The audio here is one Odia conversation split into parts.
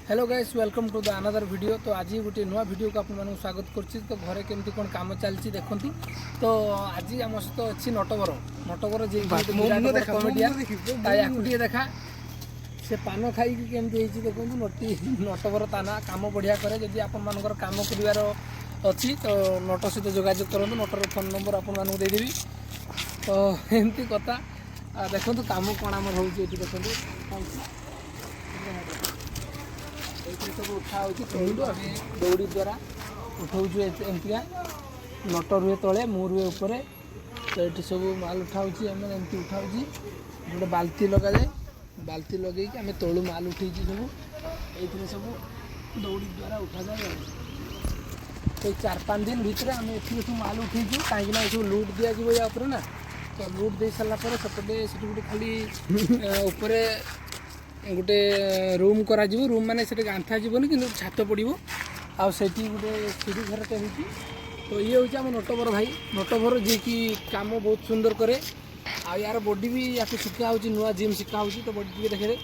Hello guys, welcome to the another video. ତ ଆଜି ଗୋଟେ ନୂଆ ଭିଡ଼ିଓକୁ ଆପଣମାନଙ୍କୁ ସ୍ୱାଗତ କରୁଛି। ତ ଘରେ କେମିତି କ'ଣ କାମ ଚାଲିଛି ଦେଖନ୍ତୁ। ତ ଆଜି ଆମ ସହିତ ଅଛି ନଟବର। ନଟବର ଯିଏ କମେଡ଼ିଆନ୍, ୟାକୁ ଟିକେ ଦେଖା। ସେ ପାନ ଖାଇକି କେମିତି ହେଇଛି ଦେଖନ୍ତୁ। ନଟି ନଟବର ତା ନା। କାମ ବଢ଼ିଆ କରେ। ଯଦି ଆପଣମାନଙ୍କର କାମ କରିବାର ଅଛି, ତ ନଟ ସହିତ ଯୋଗାଯୋଗ କରନ୍ତୁ। ନଟର ଫୋନ୍ ନମ୍ବର ଆପଣମାନଙ୍କୁ ଦେଇଦେବି। ତ ଏମିତି କଥା। ଆଉ ଦେଖନ୍ତୁ କାମ କ'ଣ ଆମର ହେଉଛି ଏଠି। ଦେଖନ୍ତୁ, ଏଇଥିରେ ସବୁ ଉଠା ହେଉଛି ତଳୁ। ଆମେ ଦଉଡ଼ି ଦ୍ୱାରା ଉଠଉଛୁ ଏମିତିକା। ନଟ ରୁହେ ତଳେ, ମୁଁ ରୁହେ ଉପରେ। ତ ଏଠି ସବୁ ମାଲ ଉଠା ହେଉଛି। ଆମେ ଏମିତି ଉଠା ହେଉଛି। ଗୋଟେ ବାଲ୍ଟି ଲଗାଯାଏ। ବାଲ୍ଟି ଲଗେଇକି ଆମେ ତଳୁ ମାଲ ଉଠେଇଛୁ ସବୁ। ଏଇଥିରେ ସବୁ ଦଉଡ଼ି ଦ୍ୱାରା ଉଠାଯାଏ। ଆଉ ତ ଏଇ 4-5 ଦିନ ଭିତରେ ଆମେ ଏଥିରେ ସବୁ ମାଲ ଉଠେଇଛୁ, କାହିଁକିନା ଏସବୁ ଲୁଟ୍ ଦିଆଯିବ ୟା ଉପରେ ନା। ତ ଲୁଟ୍ ଦେଇ ସାରିଲା ପରେ ସେପଟେ ସେଠି ଗୋଟେ ଖାଲି ଉପରେ ଗୋଟେ ରୁମ୍ କରାଯିବ। ରୁମ୍ ମାନେ ସେଠି ଗାନ୍ଥା ଯିବନି, କିନ୍ତୁ ଛାତ ପଡ଼ିବ। ଆଉ ସେଠି ଗୋଟେ ସିଢ଼ି ଘରଟେ ହେଇଛି। ତ ଇଏ ହେଉଛି ଆମ ନଟବର ଭାଇ। ନଟବର ଯିଏକି କାମ ବହୁତ ସୁନ୍ଦର କରେ। ଆଉ ୟାର ବଡି ବି ୟାକୁ ଶିଖା ହେଉଛି, ନୂଆ ଜିମ୍ ଶିଖା ହେଉଛି। ତ ବଡି ଟିକେ ଦେଖେଇଦେ।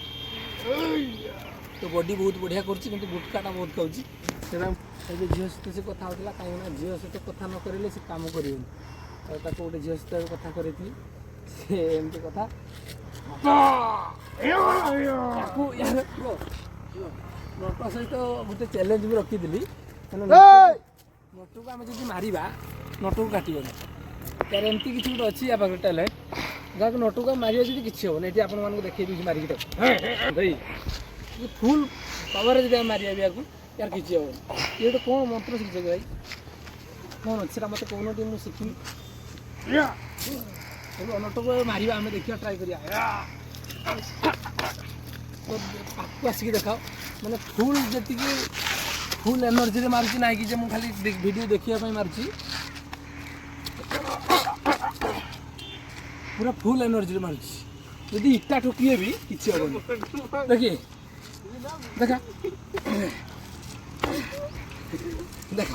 ତ ବଡି ବହୁତ ବଢ଼ିଆ କରୁଛି, କିନ୍ତୁ ଗୁଟକାଟା ବହୁତ ଖାଉଛି। ସେଟା ଏବେ ଝିଅ ସହିତ ସେ କଥା ହେଉଥିଲା, କାହିଁକିନା ଝିଅ ସହିତ କଥା ନ କରିଲେ ସେ କାମ କରିବନି। ତ ତାକୁ ଗୋଟେ ଝିଅ ସହିତ ଏବେ କଥା କରିଥିଲି ସେ। ଏମିତି କଥା। ତାକୁ ନଟ ସହିତ ଗୋଟେ ଚ୍ୟାଲେଞ୍ଜ ବି ରଖିଥିଲି। ମାନେ ନଟକୁ ଆମେ ଯଦି ମାରିବା, ନଟକୁ କାଟିବନି। ତାର ଏମିତି କିଛି ଗୋଟେ ଅଛି ୟା ପାଖରେ ଟ୍ୟାଲେଣ୍ଟ, ଯାହାକୁ ନଟକୁ ଆମେ ମାରିବା ଯଦି କିଛି ହେବନି। ଏଠି ଆପଣମାନଙ୍କୁ ଦେଖେଇ ଦେଉଛି ମାରିକି ତାକୁ। ଭାଇ, ଫୁଲ୍ ପାୱାରରେ ଯଦି ଆମେ ମାରିବା ବି ୟାକୁ, ୟାର କିଛି ହେବନି। ଇଏ ଗୋଟେ କ'ଣ ମନ୍ତ୍ର ଶିଖିଛ କି ଭାଇ? କ'ଣ ଅଛି ସେଟା ମୋତେ କହୁନ ଟିକେ, ମୁଁ ଶିଖିବି। ଏବେ ନଟକୁ ମାରିବା ଆମେ, ଦେଖିବା, ଟ୍ରାଏ କରିବା। ତ ପାଖକୁ ଆସିକି ଦେଖାଅ। ମାନେ ଫୁଲ୍ ଯେତିକି ଫୁଲ୍ ଏନର୍ଜିରେ ମାରୁଛି, ନାଇଁ କି ଯେ ମୁଁ ଖାଲି ଭିଡ଼ିଓ ଦେଖିବା ପାଇଁ ମାରୁଛି। ପୁରା ଫୁଲ୍ ଏନର୍ଜିରେ ମାରୁଛି। ଯଦି ଇଟା ଠୋକିଏ ବି କିଛି ହେବନି। ଦେଖି, ଦେଖା ଦେଖ,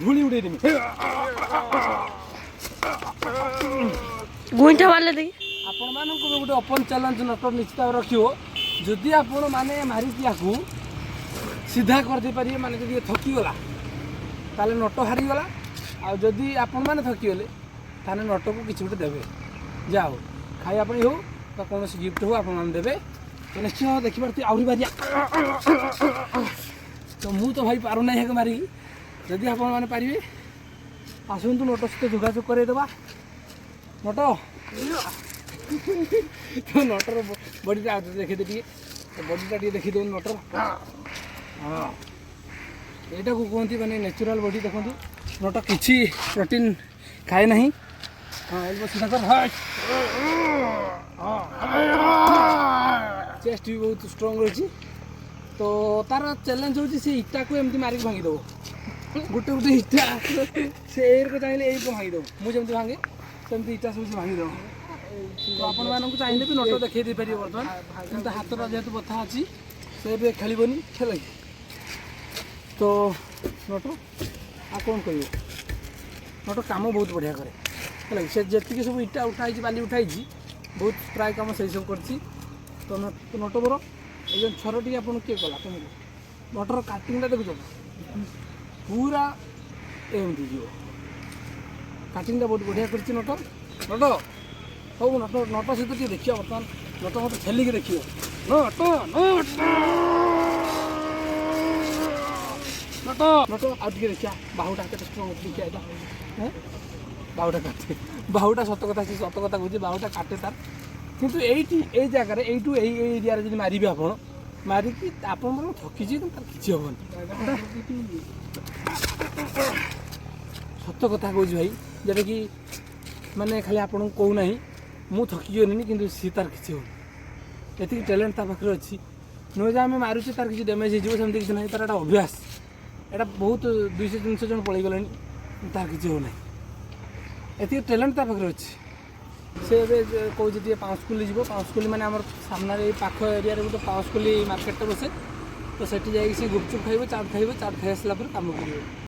ଧୂଳି ଉଡ଼େଇ ଦେବି। ଗୁଇଁଠା ମାରିଲେ ଦେଖି। ଆପଣମାନଙ୍କୁ ବି ଗୋଟେ ଓପନ୍ ଚ୍ୟାଲେଞ୍ଜ ନଟ ନିଶ୍ଚିତ ଭାବେ ରଖିବ। ଯଦି ଆପଣ ମାନେ ମାରିକି ୟାକୁ ସିଧା କରିଦେଇପାରିବେ, ମାନେ ଯଦି ଇଏ ଥକିଗଲା, ତାହେଲେ ନଟ ହାରିଗଲା। ଆଉ ଯଦି ଆପଣମାନେ ଥକିଗଲେ, ତାହେଲେ ନଟକୁ କିଛି ଗୋଟେ ଦେବେ, ଯାହା ହଉ, ଖାଇବା ପାଇଁ ହଉ ବା କୌଣସି ଗିଫ୍ଟ ହଉ, ଆପଣମାନେ ଦେବେ। ତ ନିଶ୍ଚୟ ଦେଖିପାରୁଥିବେ ଆହୁରି ବାରିଆ। ତ ମୁଁ ତ ଭାଇ ପାରୁନାହିଁ ଏହାକୁ ମାରିକି। ଯଦି ଆପଣମାନେ ପାରିବେ, ଆସନ୍ତୁ, ନଟ ସହିତ ଯୋଗାଯୋଗ କରେଇଦେବା। ନଟ, ତ ନଟର ବଡ଼ିଟା ଆଉ ଦେଖିଦେ ଟିକେ। ତ ବଡ଼ିଟା ଟିକେ ଦେଖିଦେଉନ ନଟର। ହଁ, ଏଇଟାକୁ କୁହନ୍ତି ମାନେ ନ୍ୟାଚୁରାଲ୍ ବଡି। ଦେଖନ୍ତୁ, ନଟ କିଛି ପ୍ରୋଟିନ୍ ଖାଏ ନାହିଁ। ହଁ, ଏଲ୍ବୋ ସିଧା କର। ହଁ, ଚେଷ୍ଟ ବି ବହୁତ ଷ୍ଟ୍ରଙ୍ଗ ରହିଛି। ତ ତାର ଚ୍ୟାଲେଞ୍ଜ ହେଉଛି, ସେ ଇଟାକୁ ଏମିତି ମାରିକି ଭାଙ୍ଗିଦେବ। ଗୋଟେ ଗୋଟେ ଇଟା ସେ ଏଇରକ ଚାହିଁଲେ ଏଇରକ ଭାଙ୍ଗିଦେବ। ମୁଁ ଯେମିତି ଭାଙ୍ଗେ, ସେମିତି ଇଟା ସବୁ ସେ ଭାଙ୍ଗିଦେବ। ତ ଆପଣମାନଙ୍କୁ ଚାହିଁଲେ ବି ନଟ ଦେଖେଇ ଦେଇପାରିବ। ବର୍ତ୍ତମାନ କିନ୍ତୁ ହାତଟା ଯେହେତୁ ବଥା ଅଛି, ସେ ଏବେ ଖେଳିବନି, ହେଲା କି? ତ ନଟ ଆଉ କ'ଣ କହିବ? ନଟ କାମ ବହୁତ ବଢ଼ିଆ କରେ, ହେଲା କି? ସେ ଯେତିକି ସବୁ ଇଟା ଉଠା ହେଇଛି, ବାଲି ଉଠା ହେଇଛି, ବହୁତ ପ୍ରାୟ କାମ ସେଇ ସବୁ କରିଛି। ତ ନଟବର, ଏଇ ଯେଉଁ ଛର ଟିକେ ଆପଣଙ୍କୁ କିଏ କଲା ତୁମକୁ? ନଟର କାଟିଂଟା ଦେଖୁଛ, ପୁରା ଏମିତି ଯିବ। କାଟିଂଟା ବହୁତ ବଢ଼ିଆ କରିଛି ନଟ। ନଟ, ହଉ, ନଟ ନଟ ସହିତ ଟିକେ ଦେଖିବା। ବର୍ତ୍ତମାନ ନଟ ମୋତେ ଠେଲିକି ଦେଖିବ। ନଟ, ନଟ, ନଟ, ନଟ, ଆଉ ଟିକେ ଦେଖିବା ବାହୁଟା କେତେ ଷ୍ଟ୍ରଙ୍ଗ ଅଛି। ଦେଖିବା ଏଇଟା। ବାହୁଟା କାଟେ, ବାହୁଟା। ସତ କଥା, ସେ ସତ କଥା କହୁଛି, ବାହୁଟା କାଟେ ତାର। କିନ୍ତୁ ଏଇଠି ଏଇ ଜାଗାରେ, ଏଇଠୁ ଏଇ ଏଇ ଏରିଆରେ ଯଦି ମାରିବେ ଆପଣ, ମାରିକି ଆପଣ ବରଂ ଥକିଯିବେ, କିନ୍ତୁ ତାର କିଛି ହେବନି। ସତ କଥା କହୁଛି ଭାଇ, ଯେଉଁଟାକି ମାନେ ଖାଲି ଆପଣଙ୍କୁ କହୁନାହିଁ। ମୁଁ ଥକିଗଲିନି, କିନ୍ତୁ ସିଏ ତାର କିଛି ହେଉନି। ଏତିକି ଟ୍ୟାଲେଣ୍ଟ ତା ପାଖରେ ଅଛି। ନୁହେଁ ଯେ ଆମେ ମାରୁଛେ ତାର କିଛି ଡ୍ୟାମେଜ୍ ହେଇଯିବ, ସେମିତି କିଛି ନାହିଁ। ତାର ଏଇଟା ଅଭ୍ୟାସ। ଏଇଟା ବହୁତ 200-300 ଜଣ ପଳେଇଗଲେଣି, ତାର କିଛି ହେଉନାହିଁ। ଏତିକି ଟ୍ୟାଲେଣ୍ଟ ତା ପାଖରେ ଅଛି। ସେ ଏବେ କହୁଛି ଟିକେ ପାଉଁଶକୁଲି ଯିବ। ପାଉଁଶକୁଲି ମାନେ ଆମର ସାମ୍ନାରେ ଏଇ ପାଖ ଏରିଆରେ ଗୋଟେ ପାଉଁଶକୁଲି ମାର୍କେଟଟା ବସେ। ତ ସେଠି ଯାଇକି ସେ ଗୁପଚୁପ୍ ଖାଇବ, ଚାଟ୍ ଖାଇବ। ଚାଟ୍ ଖାଇ ଆସିଲା ପରେ କାମ କରିବ।